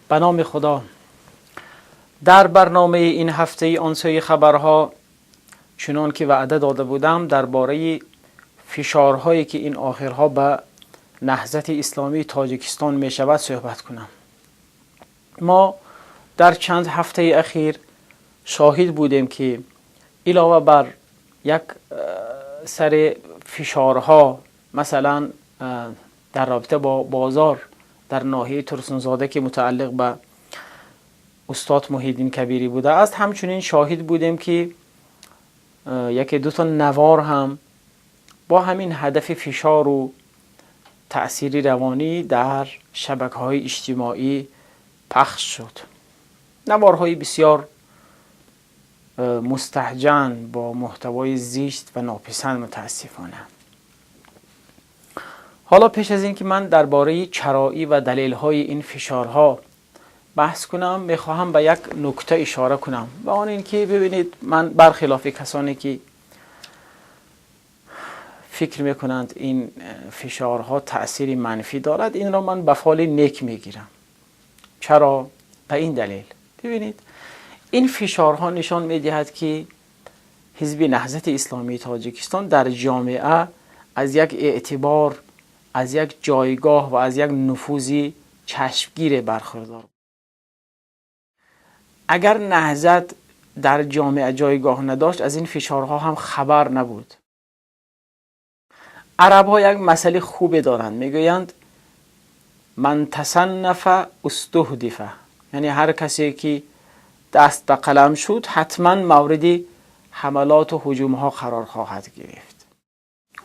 Ба номи Худо. Дар барномаи ин ҳафтаи он сӯи хабарҳо, чунон ки ваъда дода будам, дар бораи фишорҳое ки ин охирҳо ба Наҳзати Исломии Тоҷикистон мешавад, суҳбат кунам. Мо дар чанд ҳафтаи ахир шоҳид будем, ки илова бар як сари фишорҳо, масалан, дар робита бо бозор дар ноҳияи Турсунзода, ки мутааллиқ ба устод Муҳиддин Кабирӣ будааст, ҳамчунин шоҳид будем, ки яке дуто навор ҳам бо ҳамин ҳадафи фишору таъсири равонӣ дар шабакаҳои иҷтимоӣ пахш шуд. Наворҳои бисёр мустаҳҷан, бо муҳтавои зишт ва нописанд, мутаассифона. Ҳоло пеш аз ин ки ман дар бораи чароӣ ва далелҳои ин фишорҳо баҳс кунам, мехоҳам ба як нукта ишора кунам ва он ин ки, бибинед, ман бархилофи касоне ки фикр мекунанд, ин фишорҳо таъсири манфӣ дорад, инро ман ба фоли нек мегирам. Чаро? Ба ин далел, бибинед, ин фишорҳо нишон медиҳад, ки Ҳизби Наҳзати Исломии Тоҷикистон дар ҷомеа аз як эътибор, аз як ҷойгоҳ ва аз як нуфузи чашмгире бархурдор. Агар Наҳзат дар ҷомеа ҷойгоҳ надошт, аз ин фишорҳо ҳам хабар набуд. Арабҳо як масъали хубе доранд, мегӯянд: «من تصنف استهدف», яъне ҳар касе ки даст ба қалам шуд, ҳатман мавриди ҳамалоту ҳуҷумҳо қарор хоҳад гирифт.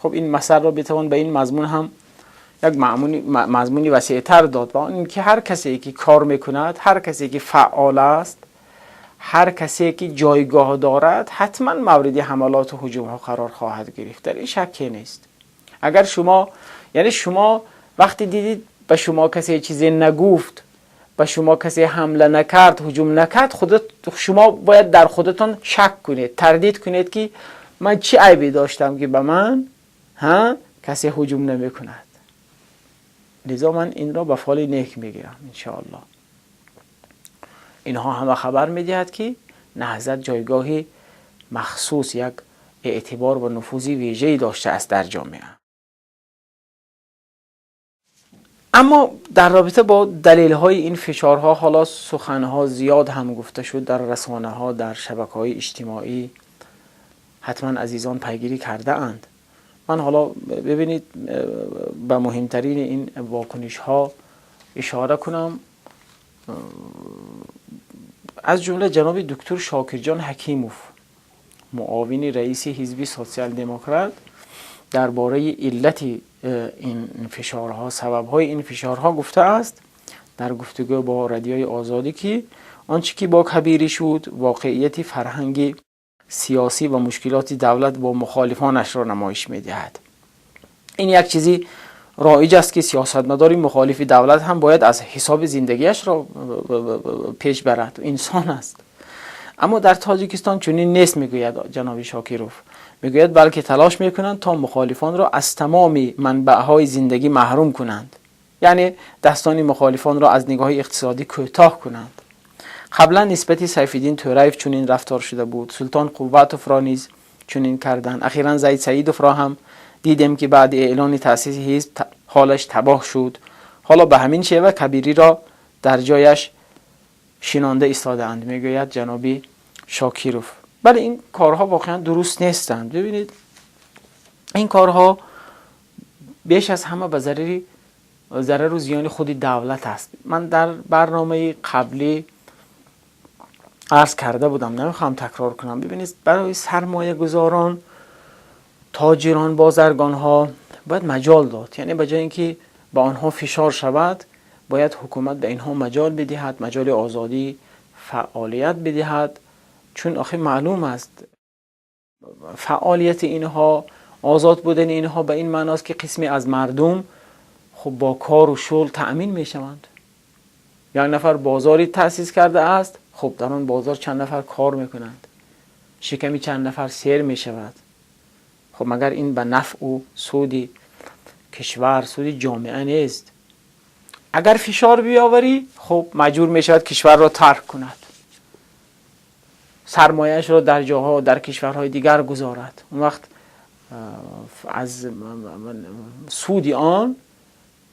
Хуб, ин масъаларо битавон ба ин мазмун ҳам як мазмуни васеътар дод ва он ин ки ҳар касе ки кор мекунад, ҳар касе ки фаъол аст, ҳар касе ки ҷойгоҳ дорад, ҳатман мавриди ҳамалоту ҳуҷумҳо қарор хоҳад гирифт. Дар ин шакке нест. Агар шумо, яъне шумо вақте дидид, ба шумо касе чизе нагуфт, ба шумо касе ҳамла накард, ҳуҷум накард, худат шумо бояд дар худатон шак кунед, тардид кунед, ки ман чӣ айбе доштам, ки ба ман ҳа касе ҳуҷум намекунад. Лизо ман инро ба фоли нек мегирам, иншоаллоҳ. Инҳо ҳама хабар медиҳад, ки Наҳзат ҷойгоҳи махсус, як эътибор ва нуфузи вежае доштааст дар ҷомеа. Аммо дар робита бо далелҳои ин фишорҳо ҳоло суханҳо зиёд ҳам гуфта шуд дар расонаҳо, дар шабакаҳои иҷтимоӣ. Ҳатман азизон пайгирӣ кардаанд. Ман ҳоло, бибинед, ба муҳимтарини ин вокунишҳо ишора кунам. Аз ҷумла ҷаноби доктор Шокирҷон Ҳакимов, муовини раиси Ҳизби Социал-Демократ, дар бораи иллати ин фишорҳо, сабабҳои ин фишорҳо гуфтааст дар гуфтугӯ бо Радиои Озодӣ, ки он чӣ ки бо Кабирӣ шуд, воқеияти фарҳанги сиёсӣ ва мушкилоти давлат бо мухолифонашро намоиш медиҳад. Ин як чизи роиҷ аст, ки сиёсатмадори мухолифи давлат ҳам бояд аз ҳисоби зиндагиашро пеш барад, инсон аст. Аммо дар Тоҷикистон чунин нест, мегӯяд ҷаноби Шокиров. Мегӯяд, балки талош мекунанд, то мухолифонро аз тамоми манбаъҳои зиндагӣ маҳрум кунанд, яъне дастони мухолифонро аз нигоҳи иқтисодӣ кӯтоҳ кунанд. Қаблан нисбати Сайфиддин Тӯраев чунин рафтор шуда буд, Султон Қувватовро низ чунин карданд. Ахиран Зайд Саидовро ҳам дидем, ки баъди эълони таъсиси ҳизб ҳолаш табоҳ шуд. Ҳоло ба ҳамин шева Кабириро дар ҷояш шинонда истодаанд, мегӯяд ҷаноби Шокиров. Бале, ин корҳо воқеан дуруст нестанд. Бибинед, ин корҳо беш аз ҳама ба зарару зиёни худи давлат аст. Ман дар барномаи қаблӣ арз карда будам, намехоҳам такрор кунам. Бибинед, барои сармоягузорон, тоҷирон, бозаргонҳо бояд маҷол дод, яъне ба ҷои ин ки ба онҳо фишор шавад, бояд ҳукумат ба инҳо маҷол бидиҳад, маҷоли озодӣ фаъолият бидиҳад. Чун охир маълум аст, фаъолияти инҳо, озод будани инҳо ба ин маъност, ки қисме аз мардум хуб бо кору шуғл таъмин мешаванд. Як нафар бозоре таъсис кардааст, хуб, дар он бозор чанд нафар кор мекунанд, шиками чанд нафар сер мешавад. Хуб, магар ин ба нафъу суди кишвар, суди ҷомеа нест? اگر فشار بیاوری خب مجبور میشود کشور را ترک کند، سرمایه‌اش را در جاها در کشورهای دیگر گذارد. اون وقت از سود آن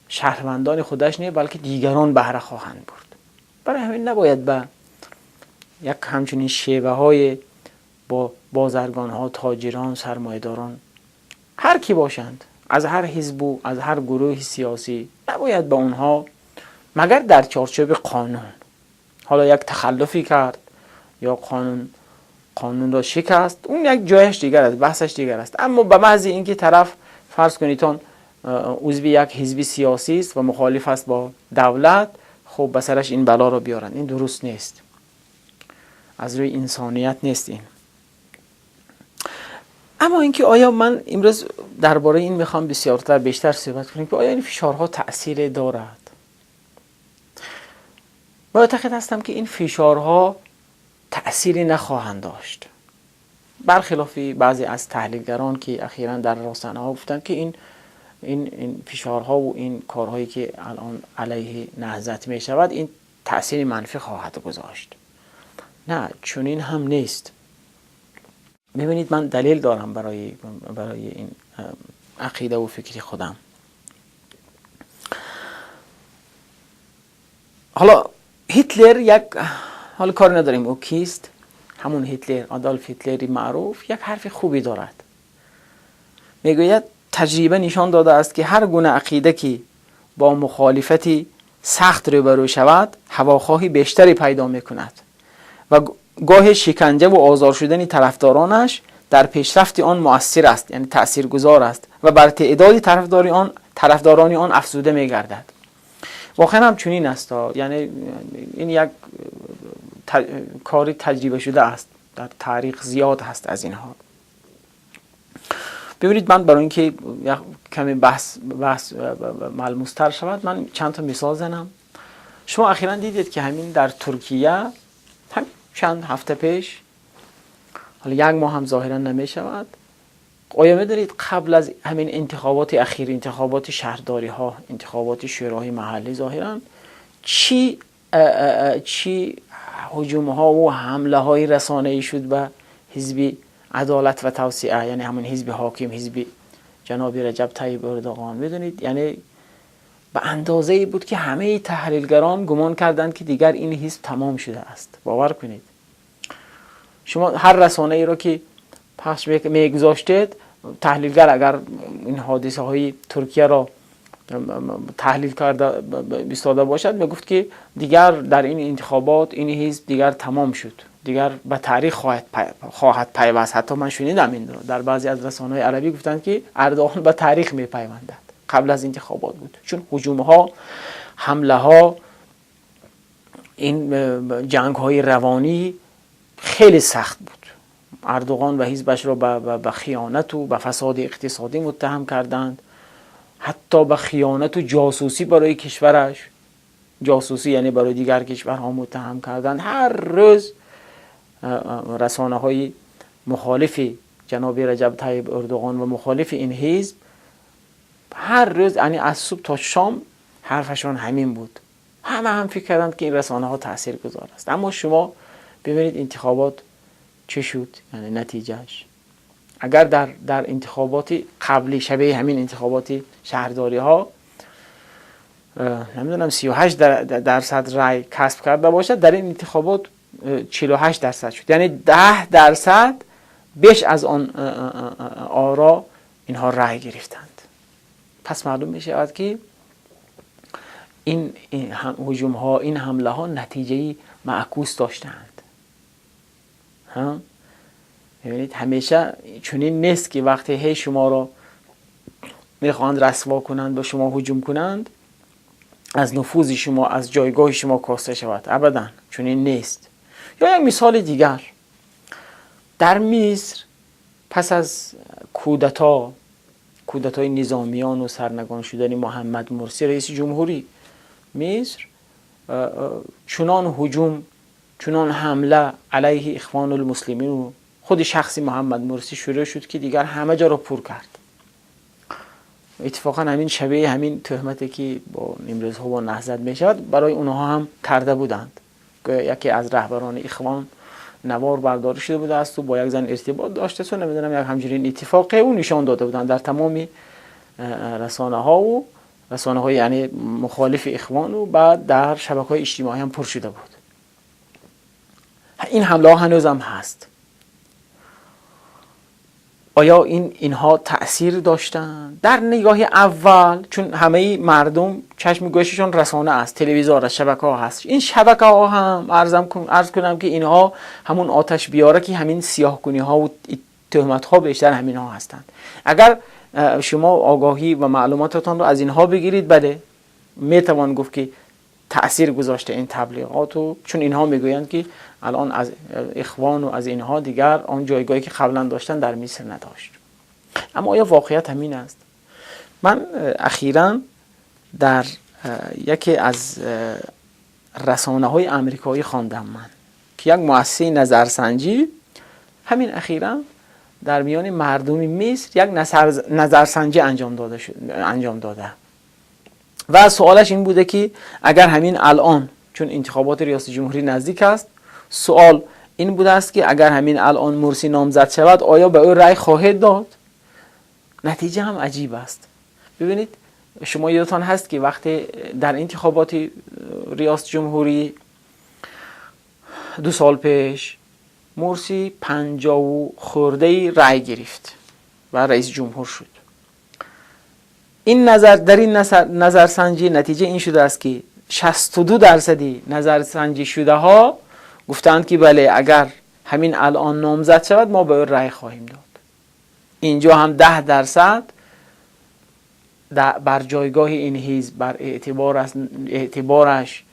شهروندان خودش نه بلکه دیگران بهره خواهند برد. برای همین نباید به یک همچنین شیوه های با بازرگان ها، تاجران، سرمایه‌داران، هر کی باشند، از هر حزب و از هر گروه سیاسی، نباید به اونها مگر در چارچوب قانون، حالا یک تخلفی کرد یا قانون را شکست، اون یک جایش دیگر است، بحثش دیگر است. اما به محض اینکه طرف فرض کنید عضو یک حزب سیاسی است و مخالف است با دولت، خب به سرش این بلا را بیارند، این درست نیست، از روی انسانیت نیست این. اما اینکه آیا من امروز درباره این میخوام بسیارتر بیشتر صحبت کنیم که آیا این فشارها تأثیر دارد. معتقد هستم که این فشارها تأثیری نخواهند داشت، برخلاف بعضی از تحلیلگران که اخیرا در رسانه‌ها گفتند که این فشارها و این کارهایی که الان علیه نهضت می شود این تأثیر منفی خواهد گذاشت. نه، چنین هم نیست. ببینید من دلیل دارم برای این عقیده و فکری خودم. حالا هیتلر یک، حالا کار نداریم او کیست، همون هیتلر، آدولف هیتلری معروف، یک حرف خوبی دارد. میگوید تجربه نشان داده است که هر گونه عقیده که با مخالفتی سخت روبرو شود هواخواهی بیشتری پیدا میکند و گاه شکنجه و آزار شدن طرفدارانش در پیشرفت آن مؤثر است، یعنی تاثیرگذار است و بر تعداد طرفداران آن افزوده میگردد. واقعا هم چنین است، یعنی این یک کاری تجربه شده است، در تاریخ زیاد هست از اینها. ببینید من برای اینکه کمی بحث ملموس‌تر شود من چند تا مثال زنم. شما اخیراً دیدید که همین در ترکیه هم چند هفته پیش، حالا یک ماه هم ظاهرا نمی شود، آیا می‌دانید قبل از همین انتخابات اخیر، انتخابات شهرداری ها، انتخابات شوراهای محلی، ظاهرا چی هجوم ها و حمله های رسانه‌ای شد به حزب عدالت و توسعه، یعنی همون حزب حاکم، حزب جناب رجب طیب اردوغان. میدونید یعنی به اندازه‌ای بود که همه تحلیلگران گمان کردند که دیگر این حزب تمام شده است. باور کنید شما هر رسانه‌ای را که پخش میگذاشتید، تحلیلگر اگر این حادثه های ترکیه را تحلیل کرده ایستاده باشد میگفت که دیگر در این انتخابات این حزب دیگر تمام شد، دیگر به تاریخ خواهد پیوست. حتی من شنیدم این را در بعضی از رسانه‌های عربی گفتند که اردوغان به تاریخ میپیوندد، قبل از انتخابات بود، چون هجوم ها، حمله ها، این جنگ های روانی خیلی سخت بود. اردوغان و حزبش را به خیانت و به فساد اقتصادی متهم کردند، حتی به خیانت و جاسوسی برای کشورش، جاسوسی یعنی برای دیگر کشورها متهم کردند. هر روز رسانه های مخالف جناب رجب طیب اردوغان و مخالف این حزب هر روز، یعنی از صبح تا شام حرفشان همین بود. همه هم فکر کردند که این رسانه ها تاثیر گذار است. اما شما ببینید انتخابات چه شد، یعنی نتیجهش. اگر در انتخابات قبلی شبیه همین انتخابات شهرداری ها نمیدونم 38% رای کسب کرده باشد، در این انتخابات 48% شد، یعنی 10% بیش از آن آرا اینها رای گرفتند. پس معلوم می شود که این هجوم ها، این حمله ها نتیجه معکوس داشتند. ها؟ ببینید همیشه چنین نیست که وقتی هی شما را میخواهند رسوا کنند، با شما هجوم کنند، از نفوذ شما، از جایگاه شما کاسته شود. ابدا چنین نیست. یا یک مثال دیگر، در مصر پس از کودتای نظامیان و سرنگون شدن محمد مرسی رئیس جمهوری مصر، چنان هجوم، چنان حمله علیه اخوان المسلمین و خود شخصی محمد مرسی شروع شد که دیگر همه جا را پر کرد. اتفاقا همین شبیه همین تهمتی که با امروزها با نهضت میشود برای اونها هم کرده بودند که یکی از رهبران اخوان نوار برداری شده بوده است و با یک زن ارتباط داشته است و نمیدونم یک همچنین اتفاقی او نشان داده بودند در تمام رسانه ها و رسانه های یعنی مخالف اخوان و بعد در شبکه های اجتماعی هم پر شده بود. این حمله ها هنوز هم هست. آیا اینها تأثیر داشتن؟ در نگاه اول چون همه مردم چشم گوششون رسانه است، تلویزیون است، شبکه ها هست، این شبکه ها هم عرض کنم که اینها همون آتش بیاره که همین سیاه کنی ها و تهمت ها بیشتر همین ها هستند. اگر شما آگاهی و معلوماتتان رو از اینها بگیرید، بله میتوان گفت که تأثیر گذاشته این تبلیغات، و چون اینها میگویند که الان از اخوان و از اینها دیگر آن جایگاهی که قبلا داشتن در مصر نداشت. اما آیا واقعیت همین است؟ من اخیرا در یکی از رسانه های امریکایی خواندم من که یک مؤسسه نظرسنجی همین اخیرا در میان مردم مصر یک نظرسنجی انجام داده و سوالش این بوده که اگر همین الان، چون انتخابات ریاست جمهوری نزدیک است، سوال این بوده است که اگر همین الان مرسی نامزد شود آیا به او رأی خواهید داد؟ نتیجه هم عجیب است. ببینید شما یادتان هست که وقتی در انتخابات ریاست جمهوری 2 سال پیش مرسی 50 و خورده رأی گرفت و رئیس جمهور شد. این نظر در این نظرسنجی نتیجه این شده است که 62% نظرسنجی شده ها گفتند که بله اگر همین الان نامزد شود ما به او رأی خواهیم داد. اینجا هم 10% بر جایگاه این حزب، بر اعتبارش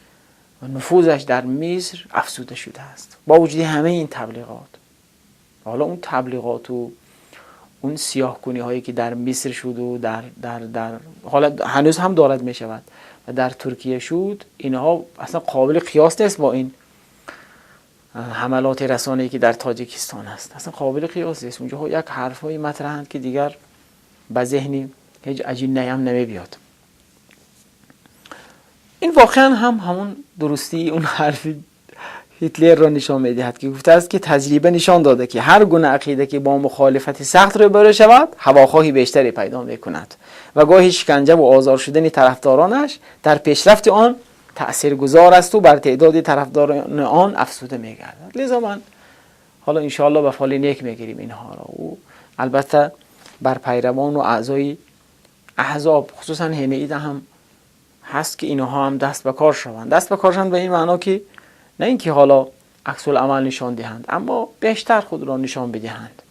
و نفوذش در مصر افزوده شده است با وجود همه این تبلیغات. حالا اون تبلیغات و اون سیاه کنی هایی که در مصر شد و در در در حالا هنوز هم دارد می شود و در ترکیه شد، اینها اصلا قابل قیاس نیست با این حملات رسانه‌ای که در تاجیکستان است. اصلا قابل قیاس نیست. اونجا یک حرفای مطرحند که دیگر به ذهنی هیچ عجین نیم نمی بیاد. این واقعا هم همون درستی اون حرف هیتلر را نشان میدهد که گفته است که تجربه نشان داده که هر گونه عقیده که با مخالفت سخت روبرو شود هواخواهی بیشتری پیدا میکند و گاهی شکنجه و آزار شدن طرفدارانش در پیشرفت آن تاثیرگذار است و بر تعداد طرفداران آن افزوده میگردد. لذا من حالا انشاءالله به فال نیک میگیریم اینها را و البته بر پیروان و اعضای احزاب خصوصا هنیده هم هست که اینها هم دست به کار شوند. دست به کار شوند به این معنا که نه اینکه حالا عکس العمل نشان دهند، اما بیشتر خود را نشان بدهند.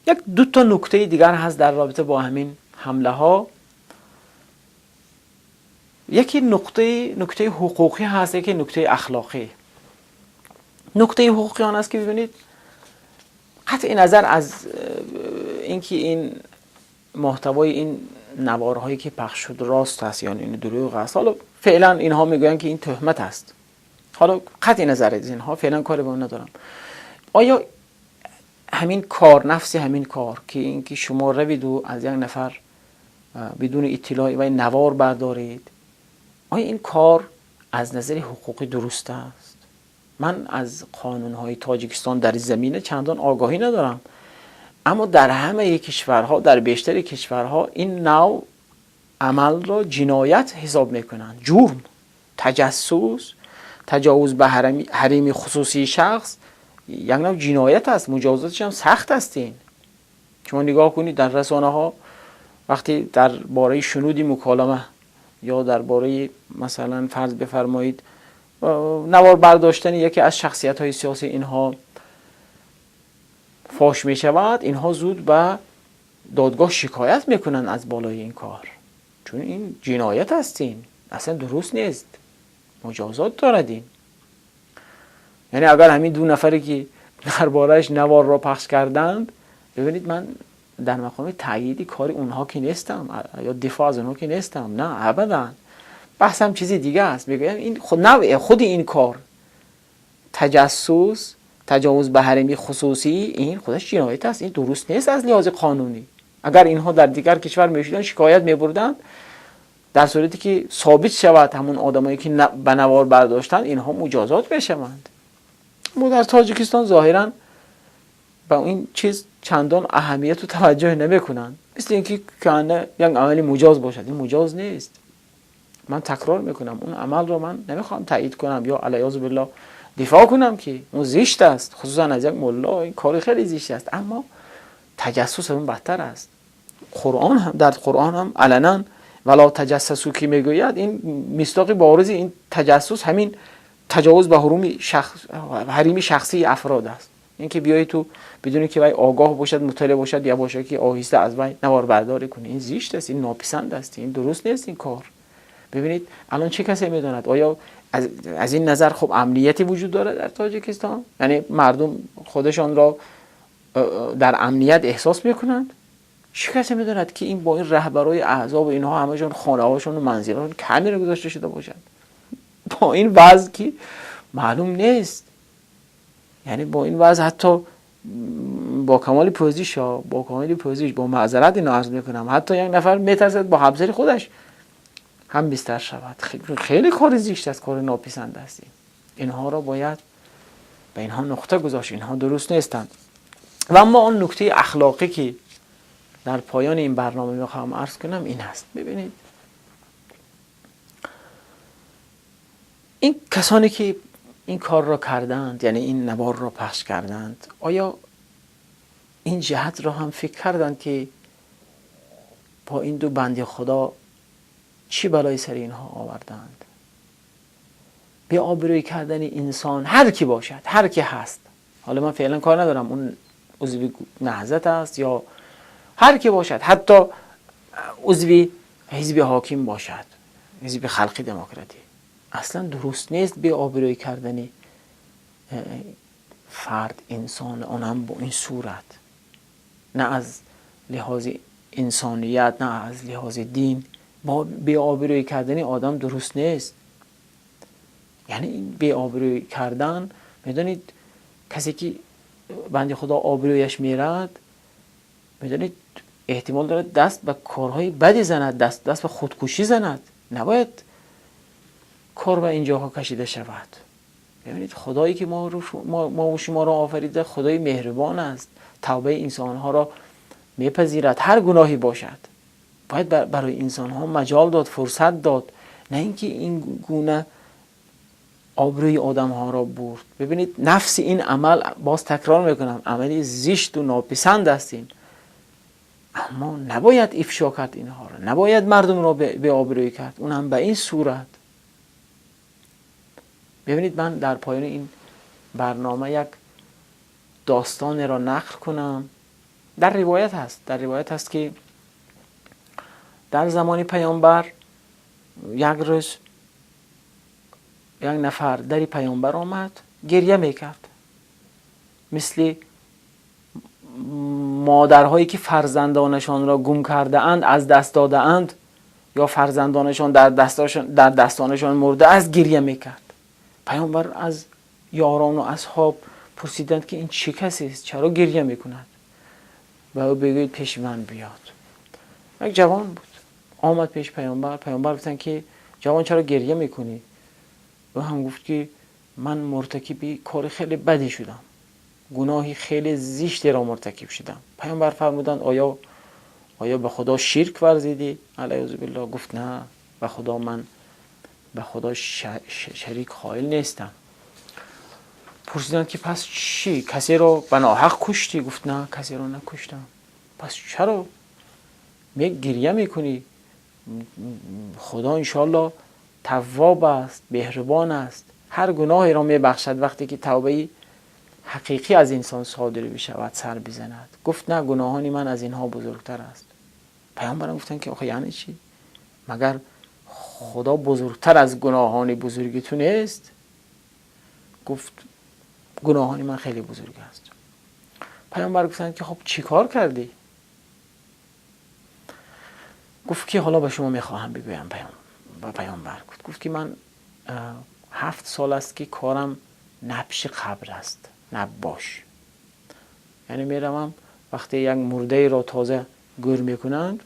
یک دو تا نکته دیگر هست در رابطه با همین حمله ها. یکی نکته حقوقی هست، یکی نکته اخلاقی. نکته حقوقی آن است که ببینید قطع نظر از اینکه این محتوای این نوارهایی که پخش شد راست است یا این دروغ است، حالا فعلا اینها میگویند که این تهمت است، حالا قطع نظر از اینها فعلا کاری به اون ندارم. آیا همین کار، نفس همین کار که اینکه شما روید و از یک نفر بدون اطلاع و این نوار بردارید، آیا این کار از نظر حقوقی درست است؟ من از قانونهای تاجیکستان در زمینه چندان آگاهی ندارم، اما در همه کشورها، در بیشتر کشورها این نوع عمل را جنایت حساب میکنند. جرم، تجسس، تجاوز به حریم خصوصی شخص یک نوع جنایت است، مجازاتش هم سخت است. این شما نگاه کنید در رسانه ها وقتی درباره شنود مکالمه یا درباره مثلا فرض بفرمایید نوار برداشتن یکی از شخصیت های سیاسی اینها فاش می شود، اینها زود به دادگاه شکایت میکنن از بالای این کار، چون این جنایت است، این اصلا درست نیست، مجازات دارد این. یعنی اگر همین دو نفری که دربارهش نوار را پخش کردند، ببینید من در مقام تایید کار اونها که نیستم یا دفاع از اونها که نیستم، نه ابدا، بحثم چیزی دیگه است. میگم این خود این کار تجسس، تجاوز به حریم خصوصی، این خودش جنایت است، این درست نیست از لحاظ قانونی. Агар инҳо дар дигар кишвар мешуданд, шикоят мебурданд, дар сурате ки собит шавад ҳамон одамое ки ба навор бардоштанд, инҳо муҷозот мешаванд. Мо дар Тоҷикистон зоҳиран ба ин чиз чандон аҳамияту таваҷҷӯҳ намекунанд, мисли инки кана як амали муҷоз бошад. Ин муҷоз нест. Ман такрор мекунам, он амалро ман намехоҳам таъйид кунам ё алайҳи биллоҳ дифоъ кунам, ки он зишт аст, хусусан аз як мулло ин кори хеле зишт аст. Аммо таҷассус аз он бадтар аст. Қуръон ҳам, дар Қуръон ҳам аланан вала таҷассасу ки мегӯяд, ин мисдоқи боризи ин таҷассус ҳамин таҷовуз ба ҳуруми шахс, ҳарими шахсии афрод аст. Инки биёӣ ту бидуни ки вай огоҳ бошад, мутталеъ бошад, я бошад ки оҳиста аз вай наворбардорӣ кунӣ, ин зишт аст, ин нописанд аст, ин дуруст нест ин кор. Бибинед, алон чӣ касе медонад, оё аз ин назар хуб амнияте вуҷуд дорад дар Тоҷикистон? Яъне мардум худашонро дар амният эҳсос мекунанд? Чӣ касе медонад, ки ин бо ин раҳбарои аҳзоб инҳо ҳамашон хонаҳошон ва манзилҳошон камера гузошта шуда бошад? Бо ин вазъ ки маълум нест. Яъне бо ин вазъ ҳатто бо камоли пӯзиш, бо камоли пӯзиш, бо маъзарат ино арз мекунам, ҳатто як нафар метарсад бо ҳамсари худаш ҳам бистар шавад. Хеле кори зишт аст, кори нописанд аст. Инҳоро бояд ба инҳо нуқта гузошт, инҳо дуруст нестанд. Ва аммо он нуктаи ахлоқӣ, ки дар поёни ин барнома мехоҳам арз кунам, ин аст. Бибинед, ин касоне ки ин корро карданд, яъне ин наворро пахш карданд, оё ин ҷиҳатро ҳам фикр карданд, ки бо ин ду банди худо чӣ балои сари инҳо оварданд? Беобрӯй кардани инсон, ҳар ки бошад, ҳар ки ҳаст, ҳоло ман феълан кор надорам он узви наҳзат аст ё ҳар ки бошад, ҳатто узви ҳизби ҳоким бошад, ҳизби халқи демократӣ, аслан дуруст нест беобрӯй кардани фард, инсон, он ҳам бо ин сурат, на аз лиҳози инсоният, на аз лиҳози дин бо беобрӯй кардани одам дуруст нест. Яъне ин беобрӯй кардан, медонед, касе ки банди худо обрӯяш мерад, медонед, эҳтимол дорад даст ба корҳои баде занад, даст ба худкушӣ занад. Набояд кор ба ин ҷоҳо кашида шавад. Бибинед, худое ки мову шуморо офарида, худои меҳрубон аст, тавбаи инсонҳоро мепазирад, ҳар гуноҳе бошад. Бояд барои инсонҳо маҷол дод, фурсат дод, на ин ки ин гуна обрӯи одамҳоро бурд. Бибинед, нафси ин амал, боз такрор мекунам, амали зишту нописанд аст ин, аммо набояд ифшо кард инҳоро, набояд мардумро беобрӯй кард, он ҳам ба ин сурат. Бибинед, ман дар поёни ин барнома як достонеро нақл кунам. Дар ривоят ҳаст, дар ривоят ҳаст, ки дар замони паёмбар як рӯз як нафар дари паёмбар омад, гирья мекард, мисли модарҳое ки фарзандонашонро гум кардаанд, аз даст додаанд ё фарзандонашон дар дастонашон мурдааст, гирья мекард. Паёмбар аз ёрону асҳоб пурсиданд, ки ин чӣ касест, чаро гирья мекунад? Ба ӯ бигӯед пеши ман биёд. Як ҷавон буд, омад пеши паёмбар. Паёмбар гуфтанд, ки ҷавон, чаро гирья мекунӣ? Ӯ ҳам гуфт, ки ман муртакиби кори хеле баде шудам, гуноҳи хеле зиштеро муртакиб шудам. Паёмбар фармуданд: оё ба худо ширк варзидӣ, алайҳизу биллоҳ? Гуфт: на, ба худо, ман ба худо шарик қоил нестам. Пурсиданд, ки пас чӣ, касеро ба ноҳақ куштӣ? Гуфт: на, касеро накуштам. Пас чаро гирья мекунӣ? Худо иншоалло таввоб аст, меҳрубон аст, ҳар гуноҳеро мебахшад, вақте ки тавбаи ҳақиқӣ аз инсон содир бишавад, сар бизанад. Гуфт: на, гуноҳони ман аз инҳо бузургтар аст. Паёмбарам гуфтанд, ки охе яъне чӣ, магар худо бузургтар аз гуноҳони бузурги ту нест? Гуфт: гуноҳони ман хеле бузург аст. Паёмбар гуфтанд, ки хуб, чӣ кор кардӣ? Гуфт, ки ҳоло ба шумо мехоҳам бигӯям. Ба паёмбар гуфт, ки ман 7 сол аст, ки корам набши қабр аст, наббош, яъне меравам, вақте як мурдаеро тоза гӯр мекунанд,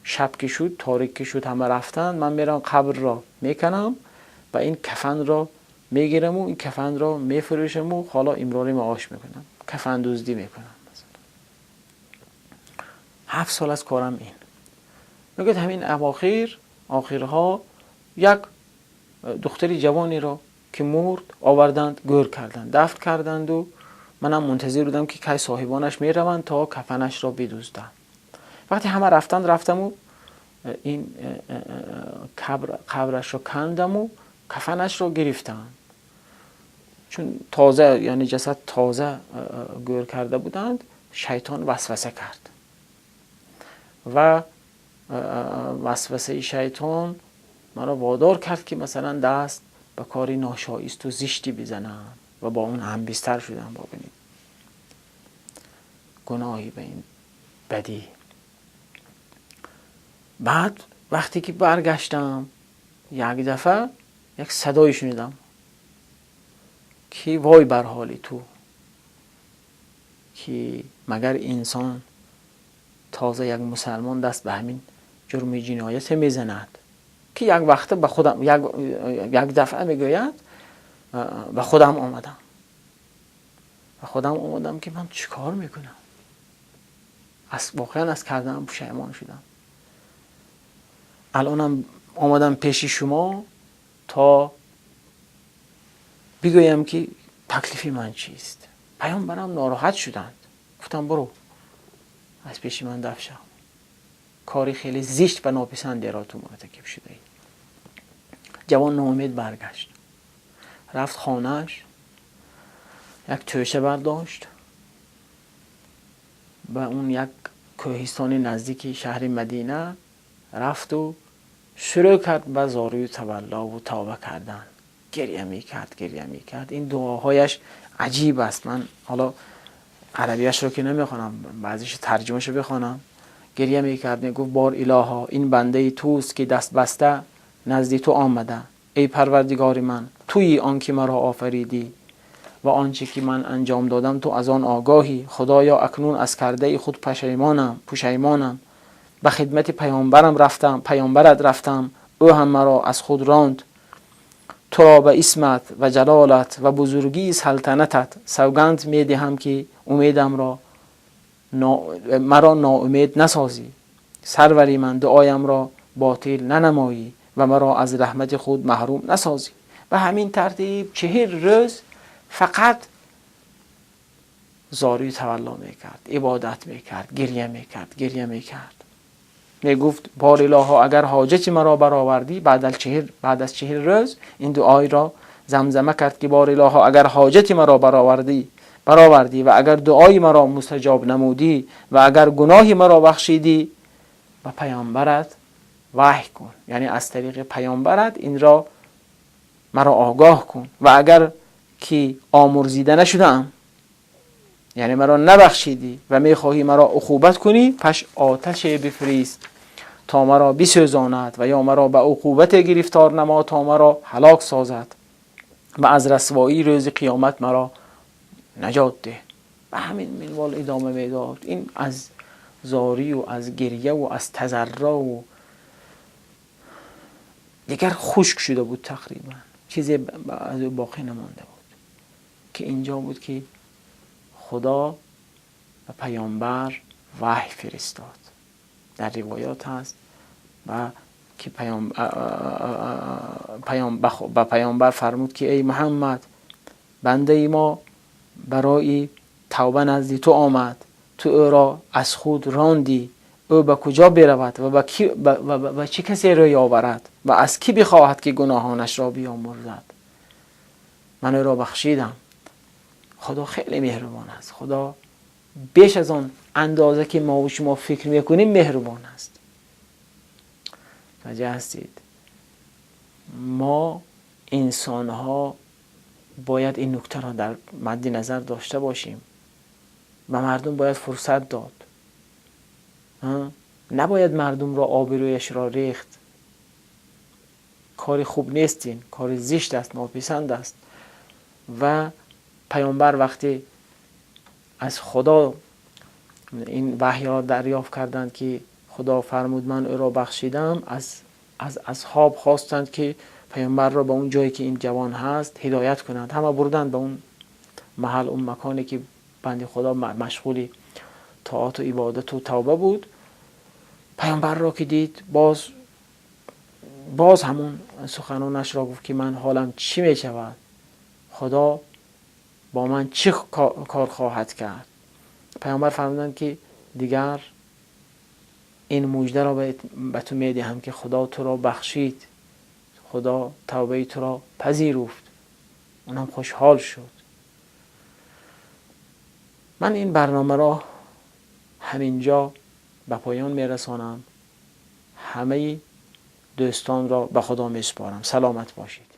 шаб ки шуд, торик ки шуд, ҳама рафтанд, ман мерам қабрро меканам ва ин кафанро мегираму ин кафанро мефурӯшаму ҳоло имрори маош мекунам, кафандуздӣ мекунам. 7 сол аз корам ин. Мегӯяд, ҳамин авохир охирҳо як духтари ҷавонеро ки мурд, оварданд, гӯр карданд, дафн карданду манам мунтазир будам, ки кай соҳибонаш мераванд, то кафанашро бидуздам. Вақте ҳама рафтанд, рафтаму ин қабрашро кандаму кафанашро гирифтам. Чун тоза, яъне ҷасад тоза гӯр карда буданд, шайтон васваса кард ва васвасаи шайтон маро водор кард, ки масалан даст ба кори ношоисту зишти бизанам ва бо он ҳамбистар шудам. Бибинед, гуноҳи ба ин бадӣ. Баъд вақте ки баргаштам, як дафъа як садое шунидам, ки вой бар ҳоли ту, ки магар инсон, тоза як мусалмон, даст ба ҳамин ҷурми ҷинояте мезанад? Ки як вақта ба худам як дафъа, мегӯяд, ба худам омадам, ба худам омадам, ки ман чӣ кор мекунам. Воқеан аз кардаам пушаймон шудам. Алонам омадам пеши шумо, то бигӯям, ки таклифи ман чист. Паёмбарам нороҳат шуданд, гуфтам: «Буру, аз пеши ман даф шав, кори хеле зишт ва нописандеро ту муртакиб шудаӣ». Ҷавон ноумед баргашт, рафт хонааш, як тӯша бардошт, ба он як кӯҳистони наздики шаҳри Мадина рафту шурӯъ кард ба зорию таваллову тавба кардан. Гиря мекард, гиря мекард. Ин дуоҳояш аҷиб аст. Ман ҳоло арабияшро ки намехонам, баъзеаш тарҷумаашро бихонам. Гиря мекард, мегуфт: «Бор илоҳо, ин бандаи туст, ки дастбаста назди ту омада. Эй Парвардигори ман, туи он ки маро офаридӣ ва он че ки ман анҷом додам, ту аз он огоҳӣ. Худоё, акнун аз кардаи худ пушаймонам, пушаймонам. Ба хидмати паёмбарам рафтам, паёмбарат рафтам, ӯ ҳам маро аз худ ронд. Туро ба исмат ва ҷалолат ва бузургии салтанатат савганд медиҳам, ки умедамро маро ноумед насозӣ. Сарвари ман, дуоямро ботил нанамоӣ ва маро аз раҳмати худ маҳрум насозӣ». Ба ҳамин тартиб 40 рӯз фақат зорию тавалло мекард, ибодат мекард, гиря мекард, гиря мекард. Мегуфт: «Бор илоҳо, агар ҳоҷати маро баровардӣ». Баъд аз 40 рӯз ин дуоиро замзама кард, ки: «Бор илоҳо, агар ҳоҷати маро баровардӣ ва агар дуои маро мустаҷоб намудӣ ва агар гуноҳи маро бахшидӣ, ба паёмбарат ваҳй кун, яъне аз тариқи паёмбарат инро маро огоҳ кун. Ва агар ки омурзида нашудаам, яъне маро набахшидӣ ва мехоҳӣ маро уқубат кунӣ, пас оташе бифирист, то маро бисӯзонад ва ё маро ба уқубате гирифтор намо, то маро ҳалок созад ва аз расвоии рӯзи қиёмат маро наҷот деҳ». Ба ҳамин минвол идома медод. Ин аз зорию аз гирьяву аз тазаррӯъу дигар хушк шуда буд, тақрибан чизе аз ӯ боқӣ намонда буд, ки инҷо буд, ки Худо ба паёмбар ваҳй фиристод. Дар ривоят ҳаст ва ки ба паёмбар фармуд, ки: «Эй Муҳаммад, бандаи мо барои тавба назди ту омад, ту ӯро аз худ рондӣ. Ӯ ба куҷо биравад ва ба чӣ касе рӯй оварад ва аз кӣ бихоҳад, ки гуноҳонашро биёмурзад? Ман ӯро бахшидам». Худо хеле меҳрубон аст. Худо беш аз он андоза, ки мо шумо фикр мекунем, меҳрубон аст. Мутаваҷҷеҳ ҳастед? Мо инсонҳо бояд ин нуктаро дар мадди назар дошта бошем. Ба мардум бояд фурсат дод, набояд мардумро обрӯяшро рехт. Кори хуб нест ин, кори зишт аст, нописанд аст. Ва паёмбар вақте аз Худо این وحی را دریافت کردند که خدا فرمود من او را بخشیدم، از اصحاب خواستند که پیامبر را به اون جایی که این جوان هست هدایت کنند. همه بردند به اون محل، اون مکانی که بنده خدا مشغول طاعات و عبادت و توبه بود. پیامبر را که دید، باز همون سخنانش را گفت که من حالم چی می شود، خدا با من چی کار خواهد کرد. پیامبر فرمودند که دیگر این مژده را به تو میدهم که خدا تو را بخشید، خدا توبه تو را پذیرفت. اونم خوشحال شد. من این برنامه را همینجا به پایان میرسانم. همه دوستان را به خدا میسپارم. سلامت باشید.